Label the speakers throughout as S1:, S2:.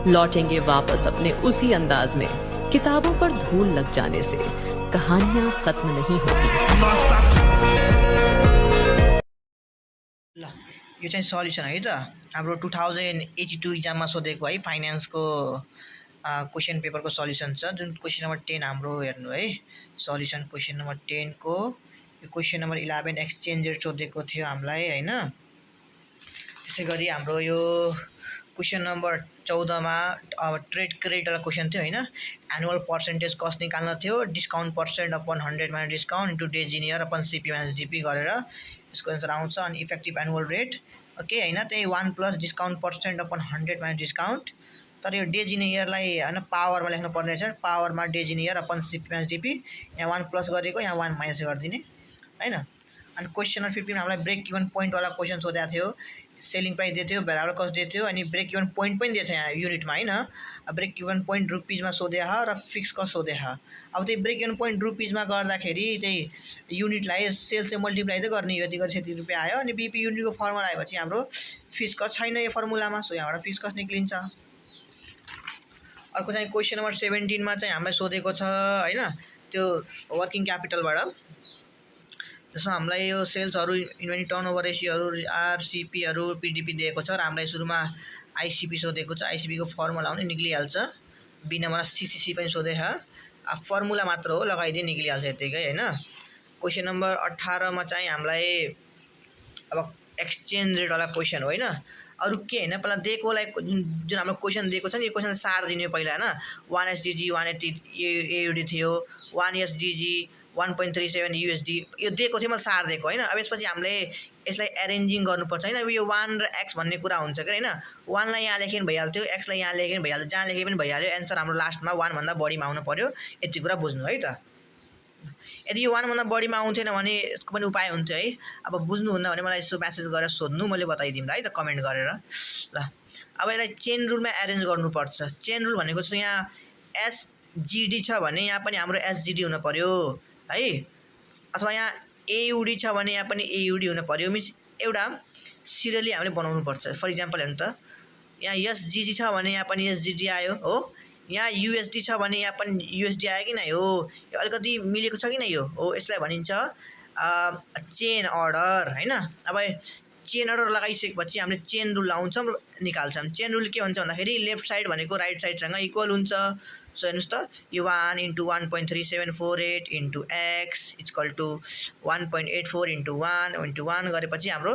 S1: लौटेंगे वापस अपने उसी अंदाज में। किताबों पर धूल लग जाने से कहानियां खत्म नहीं होती।
S2: ल यो चाहिँ सल्युसन है त हाम्रो 2082 इक्जाममा सोधेको है फाइनान्सको क्वेसन पेपरको सल्युसन छ जुन क्वेसन नम्बर 10 हाम्रो हेर्नु है सल्युसन क्वेसन नम्बर 10 को यो क्वेसन नम्बर 11 एक्सचेन्ज रेट सोधेको थियो हामीलाई हैन त्यसैगरी हाम्रो यो क्वेसन नम्बर 14 मा ट्रेड क्रेडिट वाला क्वेसन थियो हैन एनुअल पर्सेन्टेज कस्ट निकाल्न थियो discount percent upon 100 minus discount into days in year upon CP minus DP गरेर यसको आन्सर आउँछ अनि इफेक्टिभ एनुअल रेट ओके हैन त्यही 1 plus discount percent upon 100 minus discount तर यो डेज इन इयरलाई हैन पावरमा लेख्नु पर्ने रहेछ पावरमा days in year upon CP minus DP यहाँ 1 प्लस गरेको यहाँ 1 माइनस गरिदिने हैन अनि क्वेसन नम्बर 15 हामीलाई ब्रेक इभन पोइन्ट वाला क्वेसन सोधेको थियो सेलिङ प्राइस दिएको थियो भेरिएबल कस्ट दिएको थियो अनि ब्रेक इभन पोइन्ट पनि दिएको थियो यहाँ युनिटमा हैन ब्रेक इभन पोइन्ट रुपीजमा सोधेको र फिक्स कस्ट सोधेको अब त्यही ब्रेक इभन पोइन्ट रुपीजमा गर्दाखेरि त्यही युनिटलाई सेल्स चाहिँ मल्टिप्लाई चाहिँ गर्ने यति गरी यति रुपैयाँ आयो अनि बीपी युनिटको फर्मुला आएपछि हाम्रो फिक्स कस्ट छैन यो फर्मुलामा सो यहाँबाट फिक्स कस्ट निक्लिन्छ अर्को चाहिँ क्वेसन नम्बर 17 मा चाहिँ हामीलाई सोधेको छ हैन त्यो वर्किङ क्यापिटलबाट त्यसमा हामीलाई यो सेल्सहरु इन्भेन्टरी टर्नओभर रेशियोहरु आरसीपीहरु पीडीपी दिएको छ र हामीलाई सुरुमा आईसीपी सोधेको छ आईसीपी को फर्मुला पनि निक्लिहाल्छ बी नम्बरमा सीसीसी पनि सोधेको अब फर्मुला मात्र हो लगाइदिए निक्लिहाल्छ यतिकै हैन क्वेसन नम्बर 18 मा चाहिँ हामीलाई अब एक्सचेन्ज रेट वाला क्वेसन हो हैन अरु के हैन पहिला दिएकोलाई जुन हाम्रो क्वेसन दिएको छ नि यो क्वेसन सार दिने पहिला हैन 1 SGG 180 AUD थियो 1 SGG 1.37 USD यो दिएको थियो मैले सार दिएको हैन अब यसपछि हामीले यसलाई एरेन्जिङ गर्नुपर्छ हैन अब यो 1 र x भन्ने कुरा हुन्छ के हैन 1 लाई यहाँ लेखे पनि भइहाल्थ्यो x लाई यहाँ लेखे पनि भइहाल्थ्यो जहाँ लेखे पनि भइहाल्यो आन्सर हाम्रो लास्टमा 1 भन्दा बढीमा आउनु पर्यो यति कुरा बुझ्नु है त यदि यो 1 भन्दा बढीमा आउँथेन भने यसको पनि उपाय हुन्छ है अब बुझ्नु हुन्न भने मलाई यसो मेसेज गरेर सोध्नु मैले बताइदिम है त कमेन्ट गरेर ल अब यसलाई चेन रुलमा एरेन्ज गर्नुपर्छ चेन रुल भनेको चाहिँ यहाँ SGD छ भने यहाँ पनि हाम्रो SGD हुन पर्यो है अथवा यहाँ AUD छ भने यहाँ पनि AUD हुन पर्यो मिन्स एउटा सिरियली हामीले बनाउनु पर्छ फर एक्जाम्पल हेर्नु त यहाँ SGG छ भने यहाँ पनि SGD आयो हो यहाँ USD छ भने यहाँ पनि USD आयो कि नै हो यो अलिकति मिलेको छ कि नै हो यसलाई भनिन्छ चेन अर्डर हैन अब चेन अर्डर लगाइसकेपछि हामीले चेन रुल लाउँछौं र निकाल्छौं चेन रुल के हुन्छ भन्दाखेरि लेफ्ट साइड भनेको राइट साइडसँग इक्वल हुन्छ सो हेर्नुस् त यो 1 * 1.3748 * x = 1.84 * 1 * 1 गरेपछि हाम्रो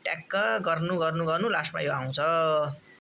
S2: ट्याक्क गर्नु लास्टमा यो आउँछ